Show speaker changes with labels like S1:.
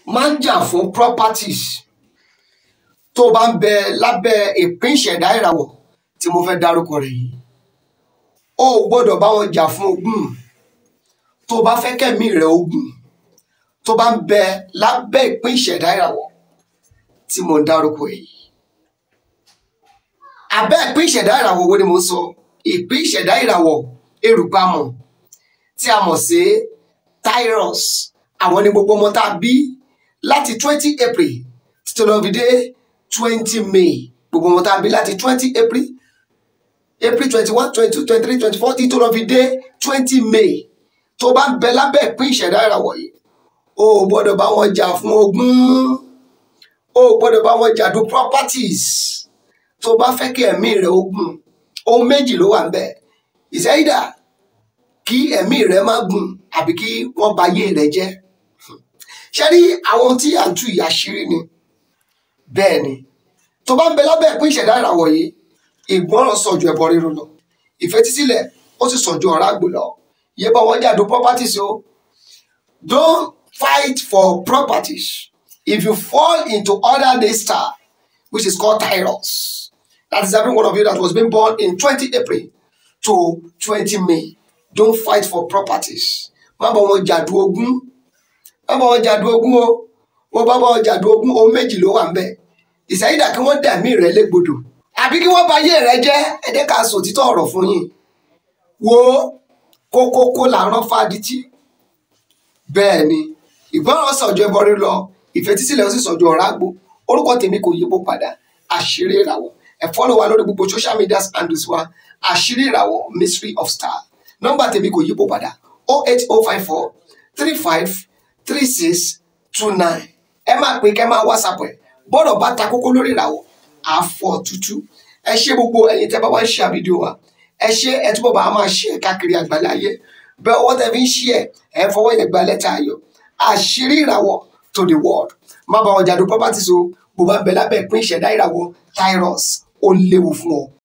S1: Máa ń jà fún properties. Tó bá ń bẹ lábẹ́ ìpín ìṣẹ̀dá ìràwọ̀ tí mo fẹ́ dárúkọ rẹ̀ yìí, o ò gbọ́dọ̀ bá wọn jà fún ogún. Tó bá fẹ́ kẹ́mí rẹ̀ ogún, tó bá ń bẹ lábẹ́ ìpín ìṣẹ̀dá ìràwọ̀ tí mo ń dárúkọ yìí. Abẹ́ ìpín ìṣẹ̀dá ìràwọ̀ wo ni mo sọ? Ìpín ìṣẹ̀dá ìràwọ̀ erùpamọ̀ tí a mọ̀ sí Taurus. Àwọn ni gbogbo ọmọ tá a bí láti 20 April títí lọ fi dé 20 May. Gbogbo ọmọ tá a bí láti 20 April, April 21, 22, 23, 24 títí lọ fi dé 20 May. Tó bá ń bẹ lábẹ́ ìpín ìṣẹ̀dá ìràwọ̀ yìí, o ò gbọ́dọ̀ bá wọn jà fún ogún, o ò gbọ́dọ̀ bá wọn jà du properties. Tó bá fẹ́ kí ẹ̀mí rẹ̀ ogún, ohun méjì ló wà ń bẹ̀. Ìṣẹ́yìdà kí ẹ̀mí rẹ̀ má gùn àbí kí wọ́n ba ayé rẹ̀ jẹ́. Ṣé rí àwọn tí à ń tú ìyà ṣírí ni? Bẹ́ẹ̀ ni, tó bá ń bẹ lábẹ́ ìpín ìṣẹ̀dá ìràwọ̀ yìí, ìgbọràn sàn ju ẹbọ rírú lọ, ìfetísílẹ̀ ó sì sàn ju ọ̀rá àgbò lọ. Yé bá wọn jà du properties o. Don't fight for properties. If you fall into other day star, which is called Taurus, that is every one of you that was being born in 20 April to 20 May. Don't fight for properties. Má bá wọn jà du ogún. Má bá wọn jà du ogún o. Wọ́n bá wọn jà du ogún, ohun méjì ló wà ń bẹ̀. Ìṣẹ́yìdà kí wọ́n dẹ̀mí rẹ̀ légbodò, àbí kí wọ́n ba ayé rẹ̀ jẹ́. Ẹ jẹ́ ká sọ òtítọ́ ọ̀rọ̀ fún yín. Wo kókókó là ń rán fádití. Bẹ́ẹ̀ ni, ìgbọràn sàn ju ẹbọ rírú lọ, ìfetísílẹ̀ ó sì sàn ju ọ̀rá àgbò. Orúkọ tèmi kò yípo padà, Àṣírí Ìràwọ̀. Ẹ follow wa lórí gbogbo social media handles wa, Àṣírí Ìràwọ̀, Mystery of Star. Nọ́mbà tèmi kò yípo padà, 08054 35 36 29. Ẹ máa pè, kẹ́ máa WhatsApp ẹ̀. Bọ́rọ̀ bá ta kókó lórí ìràwọ̀, àfọ̀ tútù. Ẹ ṣé gbogbo ẹ̀yin tẹ́ bá wá ń share fídíò wa. Ẹ ṣé, ẹ túbọ̀ bá a máa share káàkiri àgbáláyé. Bẹ́ẹ̀ ọwọ́ tẹ́ fi ń share, ẹ fọwọ́ yẹn gba lẹ́tà ayọ̀. Àṣírí Ìràwọ̀ to the world. Má bá wọn jà du properties o. Bó bá ń bẹ lábẹ́ ìpín ìṣẹ̀dá ìràwọ̀ Taurus, ó léwu fún ọ.